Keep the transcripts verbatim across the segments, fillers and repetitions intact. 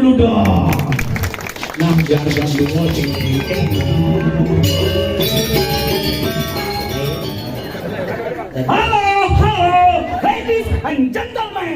Udah. Nah, biar jam dua sing. Halo, halo, ladies and gentlemen.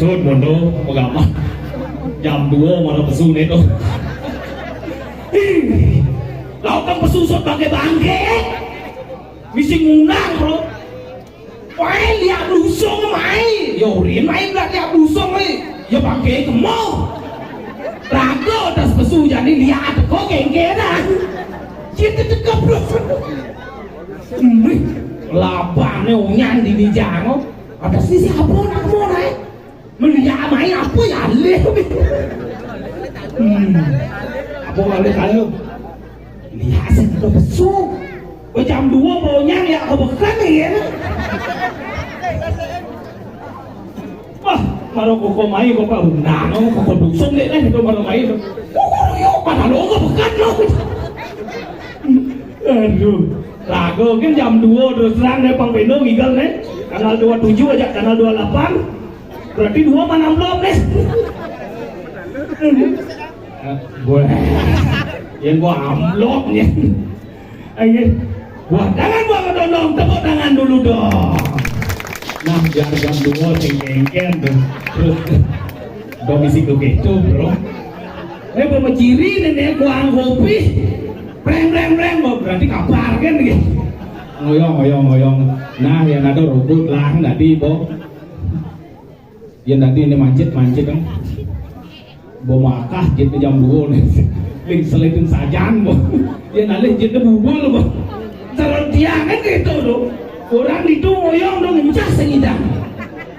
Sut mundur, pegama. Jam dua mana pesu ni tu. Ih, lauk kan pesu sut bangke-bangke. Misi ngundang, bro. Mai liak blusung mai. Ya urin mai belah liak blusung mai. Ya bangke kemo. Raga atas pesu jani liak teko kengke dah. Cita cekap blusung. Mih, labane unyan di mijang. Atas ni siapa nak kemo dah? Meliak mai apa ya alih. Hmm. Apa alih kalau? Liak sing ke pesu. Jam dua bonyang ya ke bekan ya. Wah, maro koko mai koko undang, koko dusung dek kan itu maro mai. Koko yo pada lo ke bekan lo. Aduh, lagu kan jam dua terus terang deh Pang Beno ngigel nih. Tanggal dua tujuh aja, tanggal dua lapan. Berarti dua mana belum nih? Gue yang gua amplop nih. Ayo. Buat tangan gua ke dondong, tepuk tangan dulu dong. Nah, biar jam dua sing kengken tuh. Terus dong isi tuh gitu, bro. Ini pemeciri nih nih gua kopi. Breng breng breng, Bo. Berarti kabar kan gitu. Ngoyong ngoyong ngoyong. Nah, yang ada robot lah tadi, Bo. Yen dadi ne mancit-mancit kan. Bo makah jit jam dua ne. Ling selitin sajan bo. Yen alih jit bubul bo. Terus tiangan gitu tuh. Orang itu ngoyong dong encah sengidang.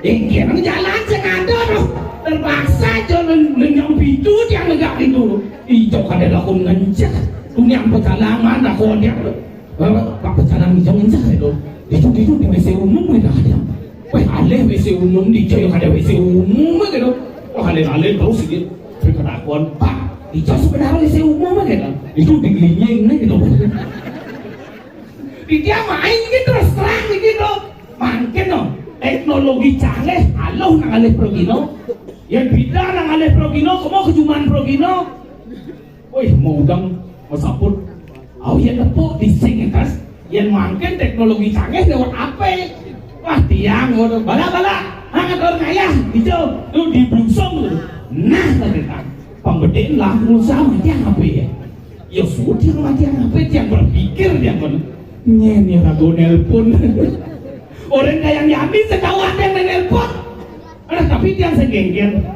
Eh, kira jalan sing ada tuh. Terpaksa aja len-, lenyong pintu tiang negak itu. Ijo kada lakon ngencah. Dunia pecalangan lakon dia. Pak pecalang ijo ngencah itu. Itu, itu di W C umum kita ada. Weh, alih W C umum di Joyo kada W C umum gitu. Wah, alih-alih terus gitu. Tapi ketakuan, Pak, ijo sebenarnya W C umum gitu. Itu di Gelinying gitu. Di dia main gitu terus terang gitu. Mangkin no, teknologi canggih, aluh nang alih progino. Yang beda nang alih progino, kamu kejuman progino. Wih, mau udang, mau saput. Au ya tepuk di sing atas. Yang mangkin teknologi canggih lewat apa? Wah, tiang ngono. Bala-bala, hangat orang ayah, hijau, tuh di blusung tuh. Nah, tadi kan. Pembedin lah, usaha tiang apa ya? Ya sudah, tiang apa? Tiang berpikir, tiang ngono. Nyen ya ragu nelpon. Orang kayak Yami sekawan yang nelpon. Nah, tapi tiang segenggen.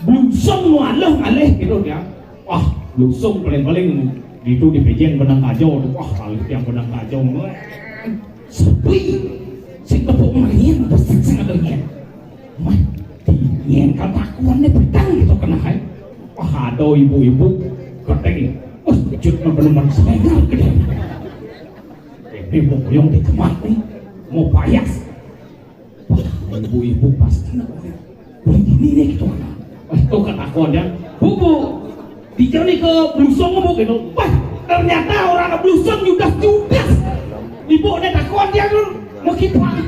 Blusung nu aluh alih gitu tiang. Wah, blusung paling-paling itu di pejeng benang kajo tuh. Wah, kalau tiang benang kajo. Sepi. Sing tepuk main, pasti sing ada nyen. Wah, nyen katakuan nih petang gitu kena hai. Wah, ada ibu-ibu keting. Wah, kejut mah belum selesai gede. Ini mau kuyong di tempat nih. Mau payas. Wah, ibu-ibu pasti nak boleh. Boleh gini nih gitu. Wah, tuh ketakuan dia. Bu, bu. Di jauh nih ke blusung bu gitu. Wah, ternyata orang blusung judas-judas. Ibu nih takuan dia dulu. Mau kipak.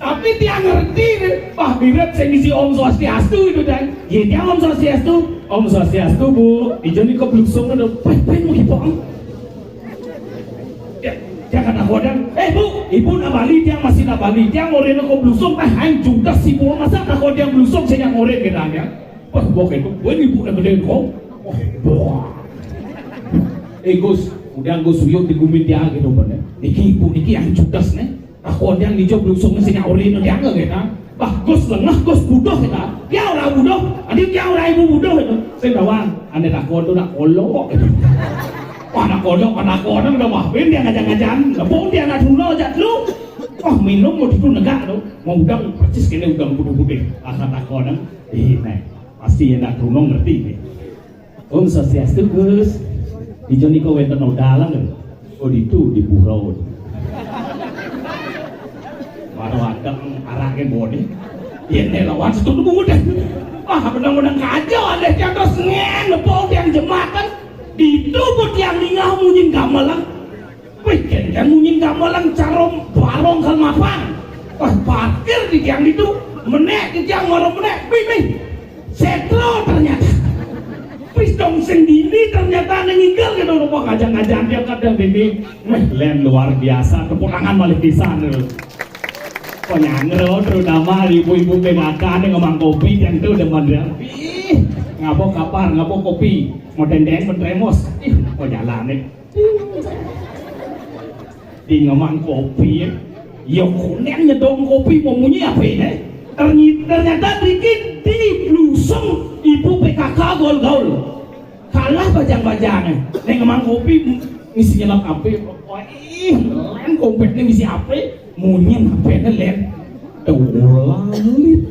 Tapi dia ngerti nih. Wah, biret saya ngisi Om Swastiastu itu dan. Ya, dia Om Swastiastu. Om Swastiastu, Bu. Di jauh nih ke blusung ada. Wah, ben mau kipak. Ya, dia kata kodang, "Eh, Bu, ibu nak bali, dia masih nak bali. Dia mau reno ke blusung, ah, hancur dah si Bu. Masa tak kau dia blusung, saya yang ngoren," katanya. Wah, gua kayak itu, gua ibu nak gede kok. Wah, wah. Eh, Gus, Udah gue suyuk di gumin dia gitu bener. Niki ibu niki yang judes nih. Aku dia ngijo blusung sing ora no dia nggak gitu. Bah, Gus lengah, Gus budoh gitu. Dia ora budoh, adi dia ora ibu budoh gitu. Sing bawang, ane tak kodo nak kolo gitu. Wah, nak kodo, nak kodo udah mah, ben dia ngajak-ngajakan. Lepung dia nak dulu aja lu. Wah, minum mau ditu negak tuh. Mau udang persis kene udang putih-putih. Asa tak kodo. Ih, nih. Pasti enak runong ngerti nih. Om Swastiastu, Gus. Ijo nika wénten odalan lho. Oh, ditu di pura. Baru ada arake bone. Yen lawan setu nunggu deh. Ah, bener-bener kacau, aneh yang terus ngen, nepok yang jemakan. Ditu pun yang ningah munyin gamelan. Wih, kengkeng munyin gamelan carom barong kan mapan. Wah, parkir di tiang itu, menek di tiang moro menek, wih, wih. Setro ternyata. Wis dong sendiri ternyata nenginggal gitu rupa ngajak-ngajak dia kadang ini. Wih, len luar biasa, tepuk tangan malih pisan lho. Penyangro terutama ibu-ibu P K K nih ngomong kopi yang itu udah mandang. Ih, ngapa kapar, ngapa kopi, mau dendeng mentremos. Ih, kok jalan nih. Di ngemang kopi ya. Ya kuning nyedong kopi mau munyi apa ini? Ternyata, ternyata dikit di blusung ibu P K K gaul-gaul. Kalah bajang-bajangnya. Nih ngemang kopi ngisi nyelap apa? Wah, ih, lain kompetnya ngisi apa? Munyi apa ini, Len? Tuh, lalit.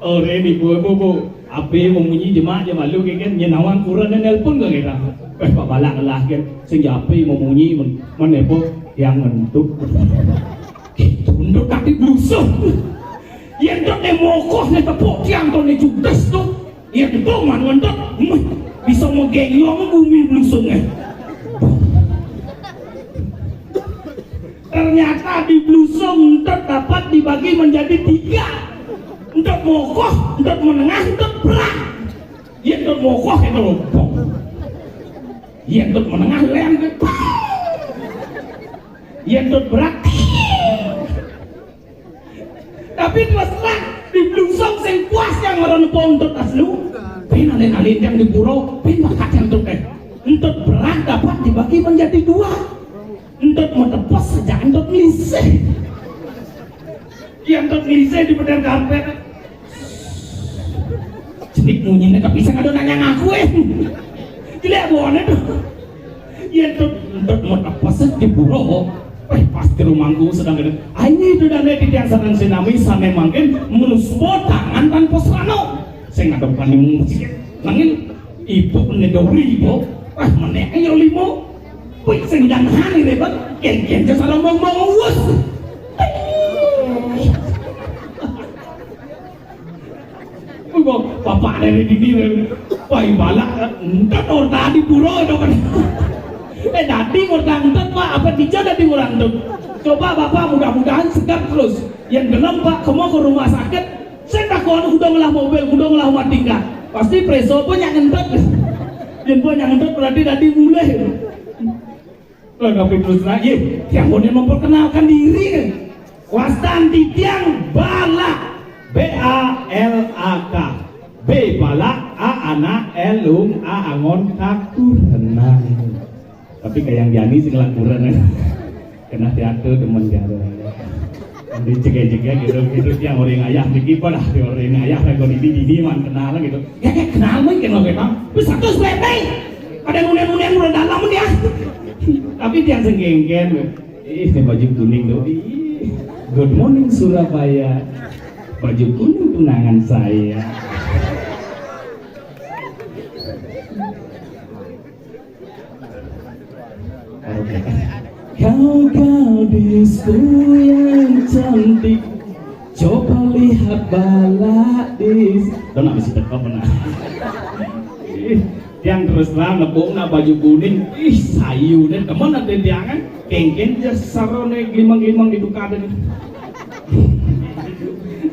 Ore niku, Bu, Bu. Ape memunyi jemak je malu ke kan, nyen awang kurang nelpon ke kita. Eh, Pak Balak lah kan, sing ape memunyi men, men apa yang ngentut. Itu ndut tapi blusuh. Yen ndut ne mokoh ne tepuk tiang to ne judes to. Yen ndut man ngentut, meh, bisa megenyong bumi blusungnya. Ternyata di blusung ndut dapat dibagi menjadi tiga. Ndut mokoh, ndut menengah, ndut berat. Yen ndut mokoh itu lobong. Yen ndut menengah lem. Yen ndut berat. Tapi terus terang, di blusung sing puas yang ngaran apa ndut aslu. Pin alin-alin yang di pura, pin bakat yang ndut eh. Ndut berat dapat dibagi menjadi dua. Ndut mau tepes saja, ndut ngelisih. Yang ndut ngelisih di pedang karpet. Jenik munyinya tapi saya ada nanya ngaku eh. Jelek buahnya tuh. Yen ndut, ndut mau tepes di pura. Eh, pasti rumangku sedang gede. Ayo itu dan di tiang sareng sinami sane mangkin menusbo tangan tanpa serano. Sing ngadep kani musik. Nangin ibu ne dori ibu. Ah, menek ayo limo. Wih, sing jangan hari rebet. Ken-ken je salah mau mau wus. Wih, bapak dari dini, wih. Wah, ibalah, ndut orang tadi pura itu kan. Eh, tadi orang ndut, Pak, apa dijak tadi orang ndut? Coba Bapak mudah-mudahan segar terus. Yang gelem, Pak, kamu ke rumah sakit. Saya tak kau udah ngelah mobil, udah ngelah rumah tingkat. Pasti preso pun yang ngentut. Yang pun yang ngentut berarti tadi mulai. Lah, tapi terus lagi, yang mau memperkenalkan diri kan. Wastan titiang Balak, B A L A K. B Balak, A anak, L ung, A angon, kaku renang. Tapi kayak yang Jani sing lakuran ya. Kena teater demen dia. Jadi cegah-cegah gitu, gitu yang orang ayah begitu lah, orang ayah lagu ini, ini man kenal gitu. Ya, ya kenal mungkin lo kenal. Terus satu selesai. Ada nunen-nunen udah dalam dia. Tapi dia sengkengken. Ih, ini baju kuning tuh. Ih, good morning Surabaya. Baju kuning tunangan saya. Kau gadisku yang cantik, coba lihat balak di. Tuh nak bisa teko benar. Ih, yang terus terang nepung nak baju kuning, ih sayu nih, temen ada tiangan, kengken je sarone glimang-glimang di duka ada nih.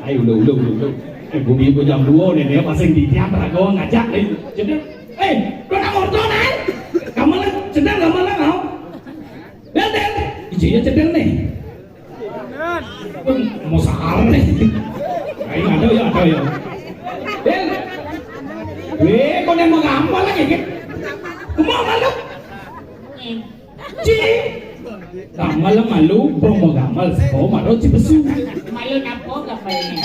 Ayo udah udah udah udah. Eh, bumi jam dua nih dia pasang di tiang rago ngajak nih. Jadi, eh, kau nak ordo nih? Kamu lah, sedang kamu lah kau. Bel, bel. Ijo ya cedeng nih. Mau sahar nih. Ayo ada ya, ada ya. Bel. Weh, kau yang mau ngapa lagi? Mau malu? Ci. Gamal malu, promo gamal, seko maro ci pesu. Malu napa gamal ini?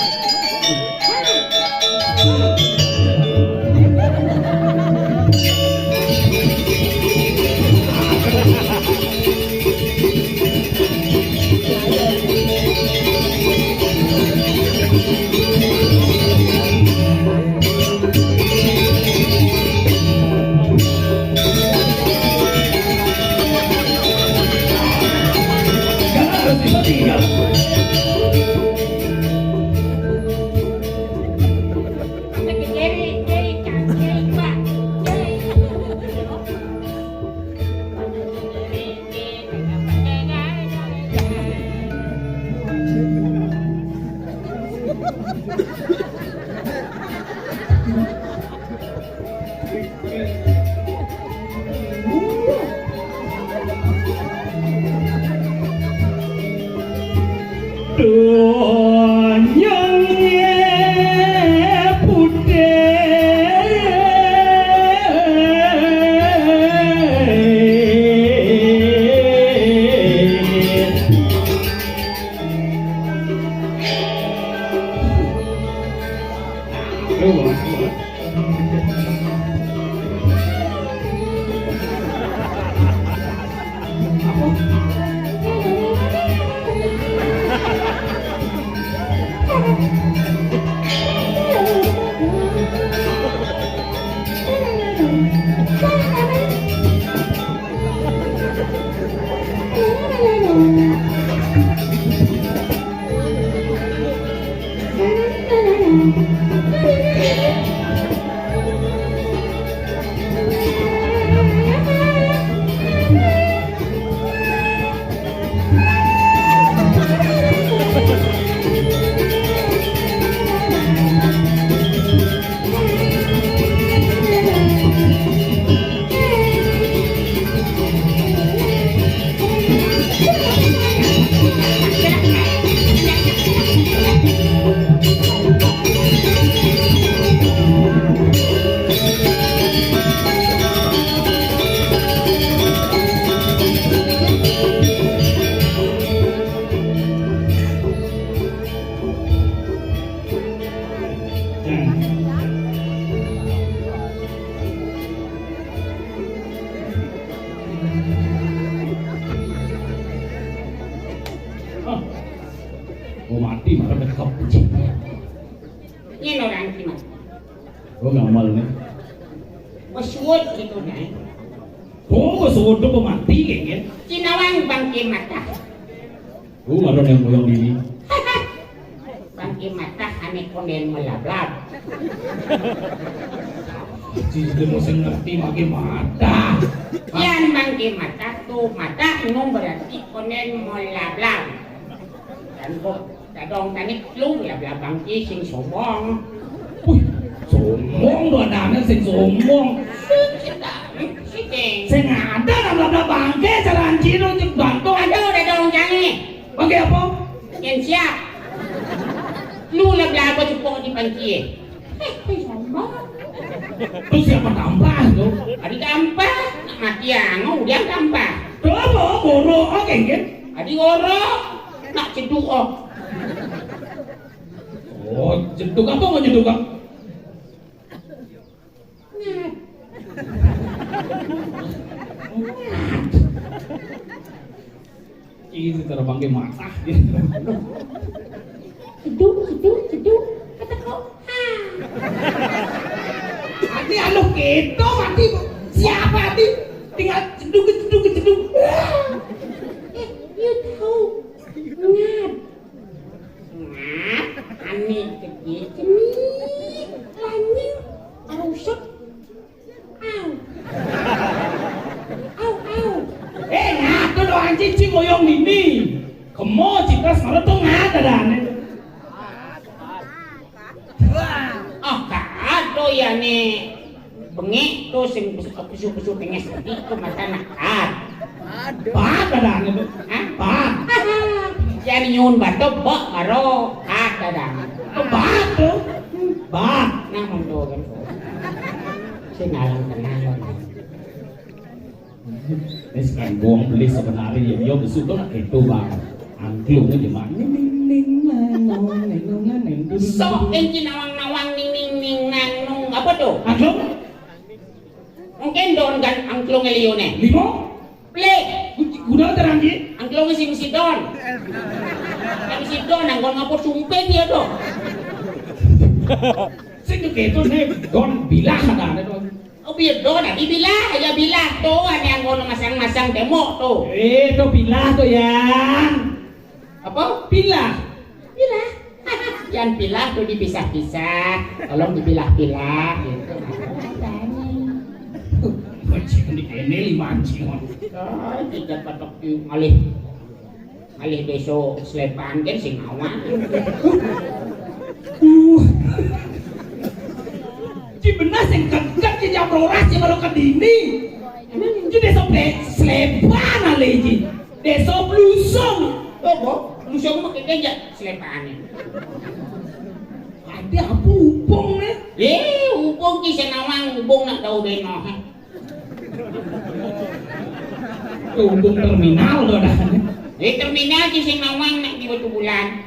Donyane putih. Oh, mati, marah, cekap. Ini orang gimana? Oh, ngamal nih. Wes suwud gitu, Nay. Oh, wes suwud apa mati kayaknya? Cinawang bangke matah. Oh, ada yang ngoyong ini. Bangke matah ane konden melablab. Ci, itu mesti ngerti bangke matah. Yan bangke matah tuh, matah nu berarti konden melablab. Dan kok dadong tani lu melablab bangke sing sombong. Wih, sombong tuh adanya sing sombong. Sing, sing, sing. Sing ada melablab bangke, cara anjir lu cek bantu aja. Aduh, dadong jangan. Bangke apa? Yang siap. Lu lah belaga cepok di panci, eh. Eh, eh, sama. Terus siapa tambah tuh? Adi tambah, nak mati yang udah tambah. Tuh apa? Goro, oke, kan? Adi goro, nak ceduk, oh. Oh, ceduk apa mau ceduk, Kak? Itu terbang ke mata. Ceduk, ceduk, ceduk. Kata kau, ha. Ati anu keto mati. Siapa ati? Tinggal ceduk, ceduk, ceduk. Eh, you tahu. Ngap. Ngap, ane gede cenit. Lanying, rusut. Au. Au, au. Eh, ngato do anjing ci moyong ini. Kemo citas mara to ngada dane. Ah, kado ya ne bengek to sing pesu-pesu tenges tadi to mata nakat. Aduh. Bat ada anu. Hah? Bat. Jadi nyun batok bok karo bat ada. Bat to. Bat. Nah, mundur kan. Sing alang kenal. Wis kan wong beli sebenarnya ya, ya besok tuh nak itu, Bang. Angklung aja, Bang. Ning, ning, ning, nang, nong, neng, nong, neng, neng, dudung, sok dudung. Engki nawang-nawang ning ning ning nang nung. Apa tuh? Angklung? Mungkin don kan angklung liune. Limo? Plek. Gu-, guna terang ki? Angklung sing sidon. Yang sidon angkon ngapur sumpit ya tuh. Sing keto nih, don bilah ada, ada don. Oh, bido, nah, dibilah, ya bilah. Tuh, ada yang kono masang-masang tembok tuh. Eh, tuh bilah tuh, Yang. Apa? Bilah. Bilah. Yang bilah tuh dipisah-pisah. Tolong dipilah-pilah, gitu. Mancing di kene, lima mancing. Oh, tidak patok di ngalih. Malih besok slepan kan sing awak. Uh. Ci bener sing kegek ci jam rolas ci baru ke dini. Ci desa Ple-, slepan ale ci. Desa Blusung. Oh, kok? Blusung mah kegek ya slepane. Ada apa hubung nih? Eh, hubung ci sing awang hubung nak tahu beno. Tumbung terminal tuh dah. Eh, terminal ki sing nawang nak di batu bulan.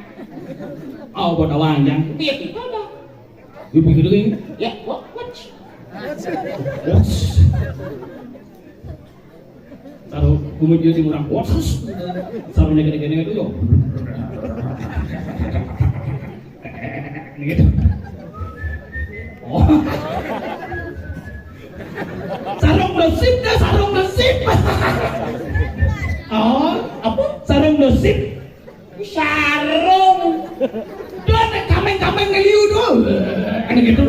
Oh, buat awang, Jang. Iya, kita dah. Ibu gitu kan? Ya, what, what? What? Taruh bumi dia di murang. What? Taruh gini-gini itu, yo. Gitu. Oh. Sarung nasib dah, sarung nasib. Oh, apa? Sarung nasib. Sarung. Dia ada kameng-kameng ngeliu tuh. Ada gitu.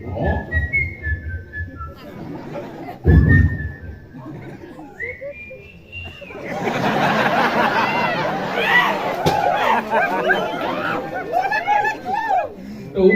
Oh. Tuh.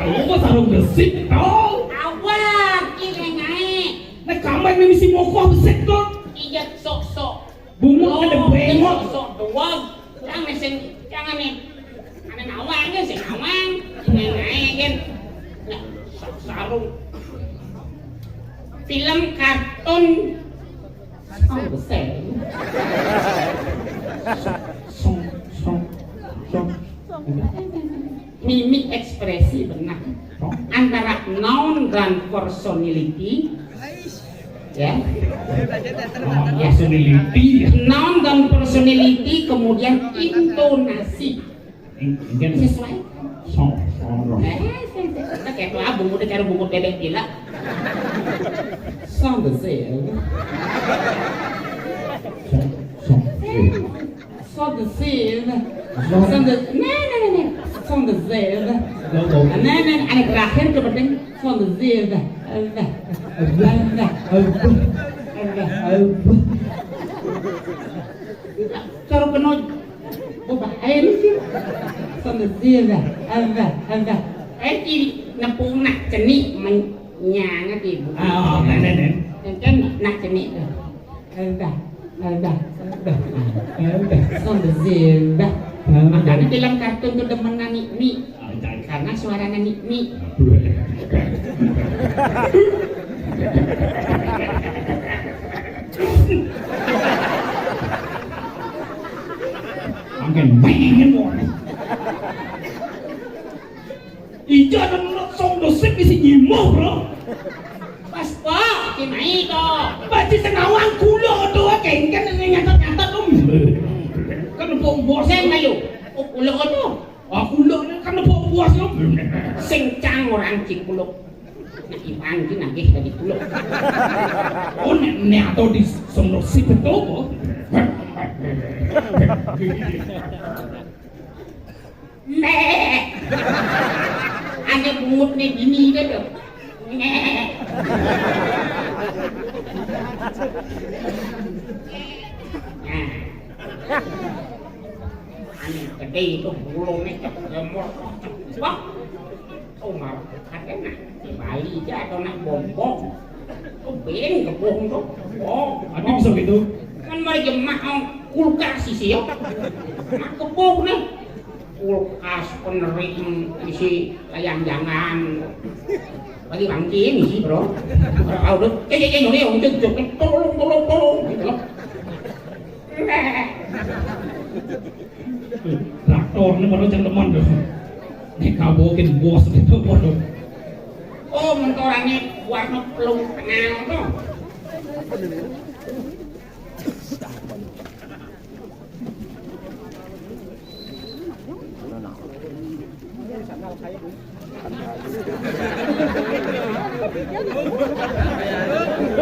Kamu mah sarung besi, tau? Awak, ini naik. Nek kamar ini mesti mokoh besek kok. Iya, sok-sok. Bungut ada bengok. Sok-sok doang. Kurang mesin, jangan nih. Ada nawang kan, si nawang. Ini naik kan. Nah, sa-, sarung. Film kartun. Song the same. Song, song, song. Mimik ekspresi benar. Antara noun dan personality, ya. Oh, personality. Noun dan personality, kemudian intonasi. Mungkin sesuai. Song, song. Eh, sing, sing. Kita kayak kelabung, udah cari bungut bebek gila. Song the same. Song, song. Song the same. Song the, nah, nah, nah, nah. Song the same. Nah, nah, nah, ada terakhir tuh penting. Song the same. Nah, nah, nah. Cara penuh. Oh, bahaya ni sih. Song the same. Nah, nah, nah. Eh, ci nepung nak cenik men-, nyangat ibu. Ah, oh, nah, nah, nah. Kan nak cenik tu. Elda, Elda, Elda, Elda. Song the Zilda. Makanya film kartun tu demen Nik Nik. Karena suaranya Nik Nik. Makin main. Ija dan song the sip isi nyimuh, bro. Pas, Pak, kimai to. Baci senawang kulo to, kengken ini nyantet-nyantet, Om. Kan bom bos. Sing ayo. Oh, kulo to. Ah, kulo kan bom bos, Om. Sing cang orang cik kulo. Nak iman ki nagih tadi kulo. Oh, nek, nek atau di song the sip to, kok. Mek. Ada bungut nih bini dia tuh. Mek. Nah. Anu gede itu bulu nih, cek gemuk. Wah. Oh, mau katanya di Bali aja atau nak bombong. Oh, ben keboh to. Oh, adi bisa gitu. Kan mari jemak, oh, kulkas isi ya. Nah, keboh nih. Kulkas, peneri, isi layang jangan. Bagi bangkin isi, Bro. Ora tau to. Cek, cek, cek, nyone, cek, cek, tolong, tolong, tolong gitu loh. Traktor ini baru cangkeman to. Nek kabokin bos gitu, waduh. Oh, mentorane warna pelung tengah to.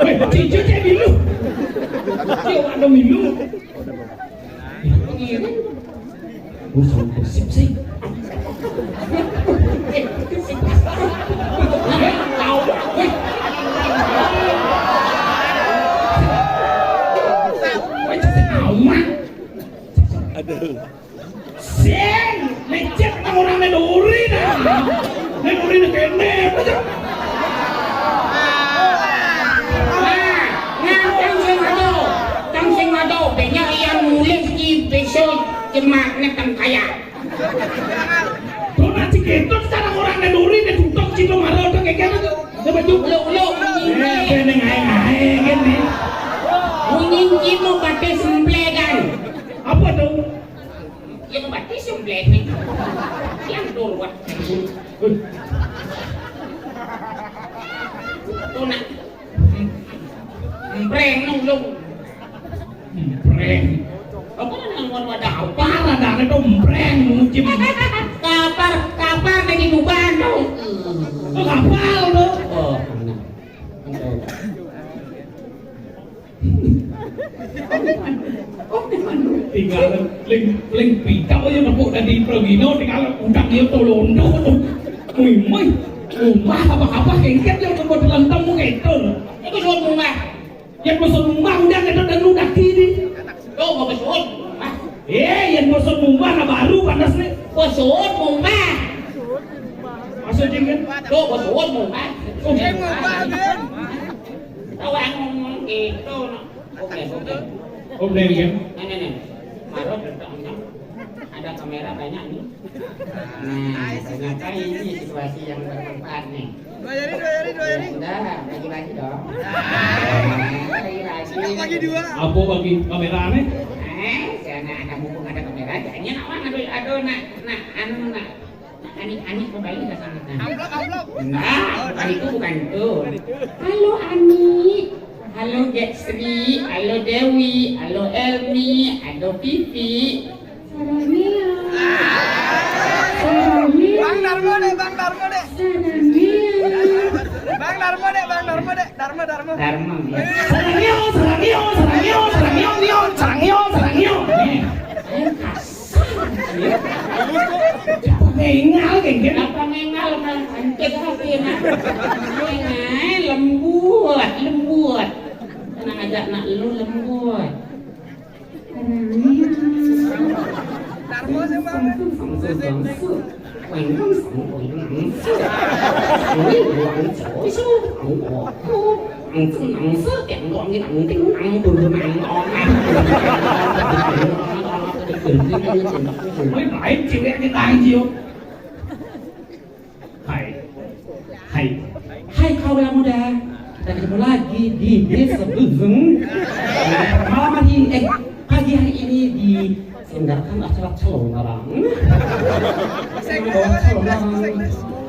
Weh, cicu cek milu. Cek ada milu. Usah bersip sih. Tahu, weh. Weh, cek tahu, Mak. Aduh. Sing, lecet nang orang neduri dah. Neduri ne kene, aja. Nah, nah, kang sing ado, kang sing ado, banyak yang mulih ki besok jemaknya tang kaya. Tuh, nak cik itu sekarang orang neduri, ne tutup cik lo marah udah kayak gitu. Coba cuk. Ulo, ulo, munyi. Eh, kene ngae-ngae, kene. Munyi ki mau pakai semplekan. Apa tuh? Ya, berarti sembelih nih. Yang dulu, wah. Tuh, nak. Empreng, nulung. Empreng. Apa nang ngomong ada apa? Parah, dah, itu empreng, mucim. Kapar, kapar, kayak di Tuban, tuh. Oh, kapal, tuh. Oh, nah. Tinggal ling, ling picak aja nepuk dari Progino, tinggal udang dia tolondo. Wih, wih. Rumah apa-apa kengket dia untuk buat lentong mau ketul. Itu suruh rumah. Ya, mau suruh rumah udah ketul dan udah kiri. Tuh, mau kesuwun rumah. Eh, yang mau suruh rumah, nah, baru panas nih. Mau suwun rumah. Maksudnya kan? Tuh, mau suwun rumah. Oh, Tahu yang ngomong gitu, no. Oke, oke. Oke, ya. Nih, nih, nih. Marot, ada kamera banyak nih. Nah, ternyata ini situasi yang bermanfaat nih. Dua jari, dua jari, dua jari. Ya, udah, bagi-bagi dong. Bagi-bagi. Bagi dua. Apa bagi kamera nih? Eh, sana ada mumpung ada kamera, jangan awang, aduh, aduh, nak, nak, anu, nak. Anik-anik kembali ke sana. Amplop, amplop. Nah, bukan itu, bukan itu. Halo, Ani. Halo, Getsri. Halo, Dewi. Halo, Elmi. Halo, Vivi. Sarania. Sarania. Bang Darmo deh, Bang Darmo deh. Sarania. Bang Darmo deh, Bang Darmo deh. Darmo, Darmo. Darmo, ya. Sarania, Sarania, Sarania, Sarania, Sarania, Sarania. Nih. Mengal, genggen. Apa mengal, Mang? Antik hati, nak. Mengal, lembut, lembut. Tenang aja, nak, lu lembut. Main cewek kita, anjir. Hai. Hai. Hai, kaula muda. Kita ketemu lagi di Desa Bujung. Nah, malam hari, eh, pagi hari ini diselenggarakan acara calon orang. Calon orang.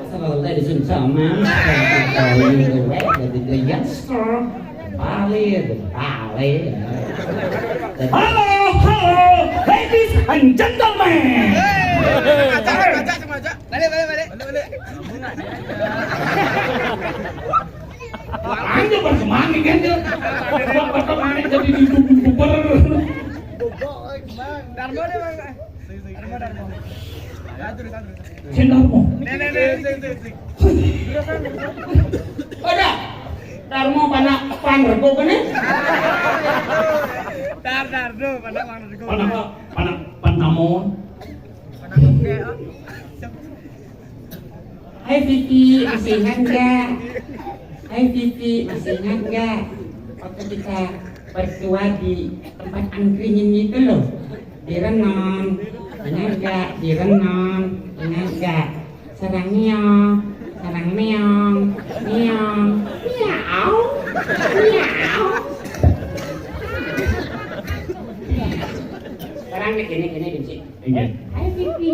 Acara ladies and gentlemen. Dari the youngster. Bali, the Bali. Halo, halo, ladies and gentlemen. Balik, balik, balik. Balik, balik. Lanjut bersemangat kan dia. Buat betul aneh jadi youtuber. Darmo deh, Bang. Darmo, Darmo. Ya, terus, terus. Sing Darmo. Nih, nih, nih, sing, sing, sing. Ada. Darmo panak pan rego kene. Dar, dar, do, panak pan rego. Panak, panak, pan namon. Hai Vivi, masih ingat nggak? Hai Vivi, masih ingat nggak waktu kita berdua di tempat angkringan itu loh? Di Renon. Ingat nggak? Di Renon. Ingat nggak? Sarang meong, sarang meong, meong, miau, miau. Sekarang nih, gini, gini, Binsi. Iya. Hai, Vivi.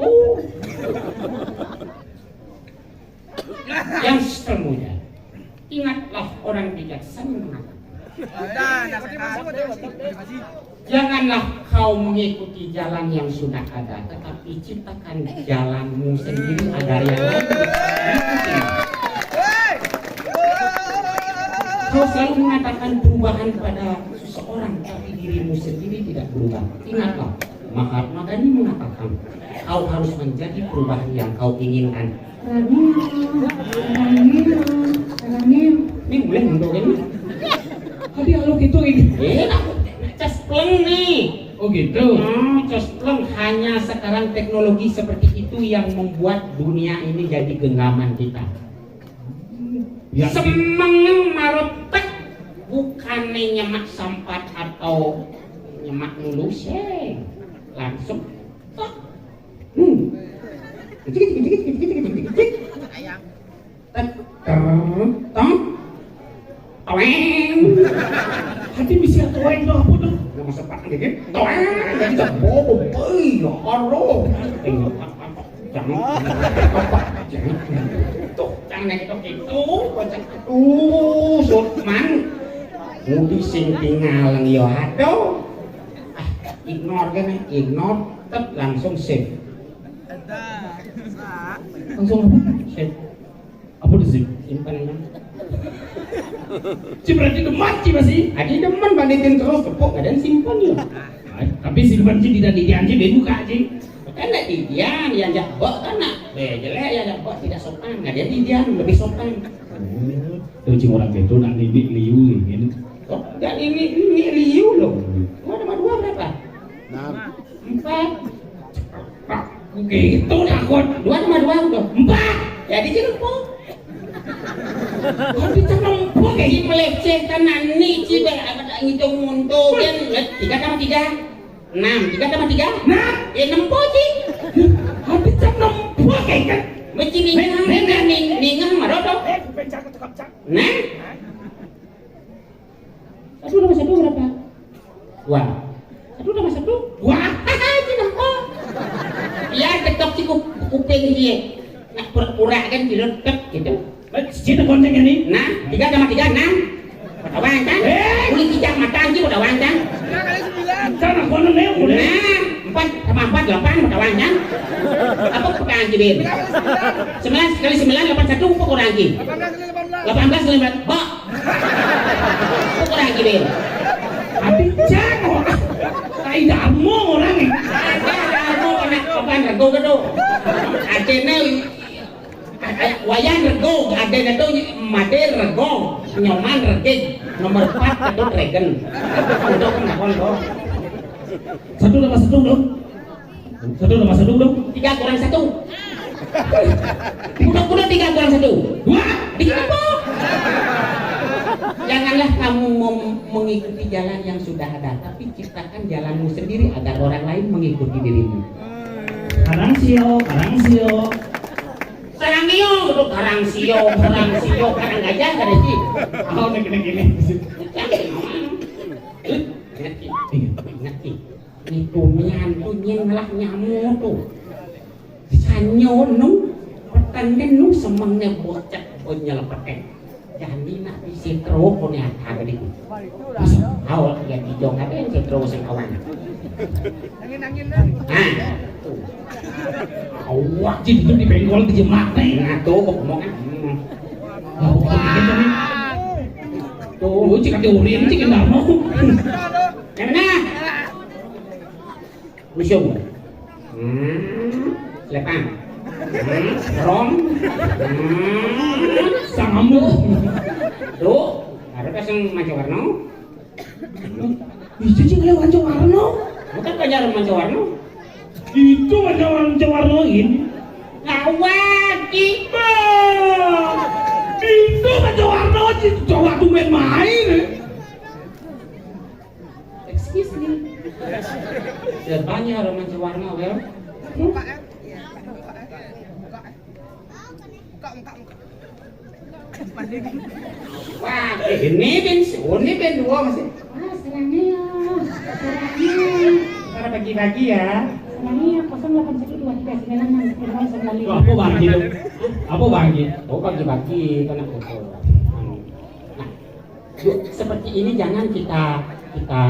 Oh. Yang termuda, ingatlah orang bijaksana mengatakan, janganlah kau mengikuti jalan yang sudah ada, tetapi ciptakan jalanmu sendiri agar yang lain ikuti. Kau selalu mengatakan perubahan pada seseorang, tapi dirimu sendiri tidak berubah. Ingatlah, Mahatma Gandhi mengatakan, kau harus menjadi perubahan yang kau inginkan. Ini mulai untuk ini. Tadi aluk itu ini. Eh, aku cespleng nih. Oh gitu. Hmm, cespleng hanya sekarang teknologi seperti itu yang membuat dunia ini jadi genggaman kita. Ya. Semengeng marotek bukannya nyemak sampat atau nyemak mulus, eh. Langsung tok. Hmm. Kecik, kecik, kecik, kecik, kecik, kecik. Tek, ter, tek. Toeng. Hati bisa toeng tuh apa tuh? Nama sepak dikit. Toeng. Jadi tak bobo, boy, ya Allah. Jangan, jangan. Tuh, jangan itu, itu, baca itu, Sutman. Mudi sing tinggal yo aduh. Ah, ignore kan, ignore, tet langsung save. Langsung apa? Save. Apa tuh save? Simpan aja. Ci berarti demen ci masih. Adi demen banditin terus, tepuk, nggak ada yang simpan ya. Ay, tapi simpan ci tidak didian ci, dia buka ci. Kan nggak didian, yang jak bek kan nak. Eh, jelek yang jak bek tidak sopan, nggak ada yang didian, lebih sopan. Oh, itu cuma orang itu nak nini liu ini. Oh, dan ini, ini liu loh. Dua tambah dua berapa? Nah. Empat. Nah, gitu takut. Dua tambah dua udah empat. Jadi sih lupa. Tapi tak lupa kayak ini melecehkan nani sih, ber-, apa, tak ngitung muntul kan. Tiga tambah tiga. Enam. Tiga tambah tiga. Enam. Ya, enam po sih. Tapi tak lupa kayak kan. Mesti ningang, ningang, ningang, ningang, marah dong. Nah. Satu tambah satu berapa? Dua. Satu tambah satu? Dua. Hahaha, itu nang kok. Ya, ketok si kup-, kuping dia. Nak pura-pura kan diletek gitu. Baik, sini konteng ini. Nah, tiga tambah tiga, enam. Pada wancang. Eh. Kulit kijang mata anjing pada wancang. Sana kono nih, udah. Nah, empat tambah empat, delapan, pada wancang. Apa pada anjing, Bin? Sembilan kali sembilan, delapan satu, apa kurang anjing? Delapan belas kali delapan. Bok. Apa kurang anjing, Bin? Tapi jangan. Tai damu orang ini. Ada damu, anak kapan rego gitu. Ada nih. Wayan rego, ada itu made rego, nyoman regig, nomor empat itu regen. Untuk pengakuan kok. Satu tambah satu dong. Satu tambah satu dong. Tiga kurang satu. Udah, udah tiga kurang satu. Dua. Dikit apa? Janganlah kamu mem-, mengikuti jalan yang sudah ada, tapi ciptakan jalanmu sendiri agar orang lain mengikuti dirimu. Karang sio, karang sio. Sarang meong, tuh karang sio, karang sio, karang gajah, karang sio. Oh, nek, nek, ini. Ngerti, ngerti. Ini tumian tuh nyen ngelah nyamu tuh. Sanyo nu, petenden nu semengne bocet onyel peten. Jani nak bisi truk kone ata gede. Awak ya dijong ada yang setro sing awan. Angin-angin dah. Nah, tuh. Awak jadi itu di bengkol di jemak nih. Nah, tuh kok ngomong kan. Hmm. Awak gitu nih. Tuh, cik ada urin, cik ada mau. Yang mana? Museum. Hmm, Selepang. Hmm, Rom. Hmm, Sangambu. Tuh, ada pasang Manca Warno. Itu sih kalau Manca Warno. Bukan pacar Manca Warno. Itu Manca Warno, Manca Warno ini. Ngawak, Iqbal. Itu Manca Warna, Ci. Coba tumben main, eh. Excuse me. Banyak orang Manca Warna, well. Wah, ini ben, ini ben dua masih. Ah, serangnya. Serangnya. Ntar bagi-bagi ya. Serangnya kosong delapan satu dua tiga sembilan enam sembilan sembilan lima. Apa bagi? Apa bagi? Oh, bagi-bagi, kena foto. Nah, yuk, seperti ini jangan kita, kita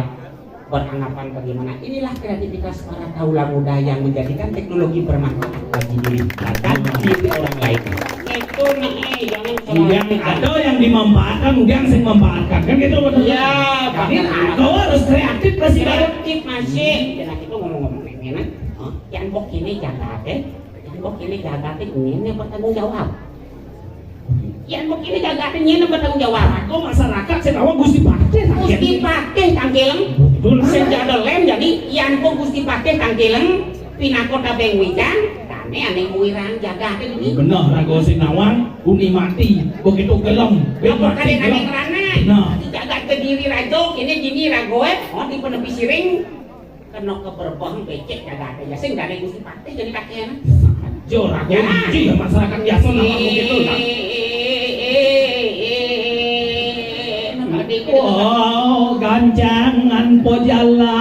beranggapan bagaimana. Inilah kreativitas para kaula muda yang menjadikan teknologi bermanfaat bagi diri dan diri orang lain. Itu nih, eh, jangan salah. Yang ada yang dimanfaatkan, yang sing manfaatkan. Kan gitu, betul? Ya, jadi aku harus kreatif pasti. Kreatif masih. Ya, nah, kita ngomong-ngomong ini, nah. Yang bok ini jaga, eh. Yang bok ini jaga, eh, ini bertanggung jawab. Yan kok kene jagate nyene bertanggung jawab. Aku masyarakat sing awak Gusti Patih. Gusti Patih tangkileng. Betul. Sing jadel lem jadi yan kok Gusti Patih tangkileng pinaka tabeng wijan, dane ane wirang jagate iki. Bener, raga sing nawang uni mati, begitu gelem, ben apa mati kade gelem. Kade ngerana? Nah. Jagat kediri raja, kene dini ragoe, oh di penepi siring. Kena keberbeng becek kagak ada ya sing dari Gusti Patih jadi pakaian. Jor aku ya. Benci ya masyarakat biasa nama begitu kan. Oh, gancangan pojala.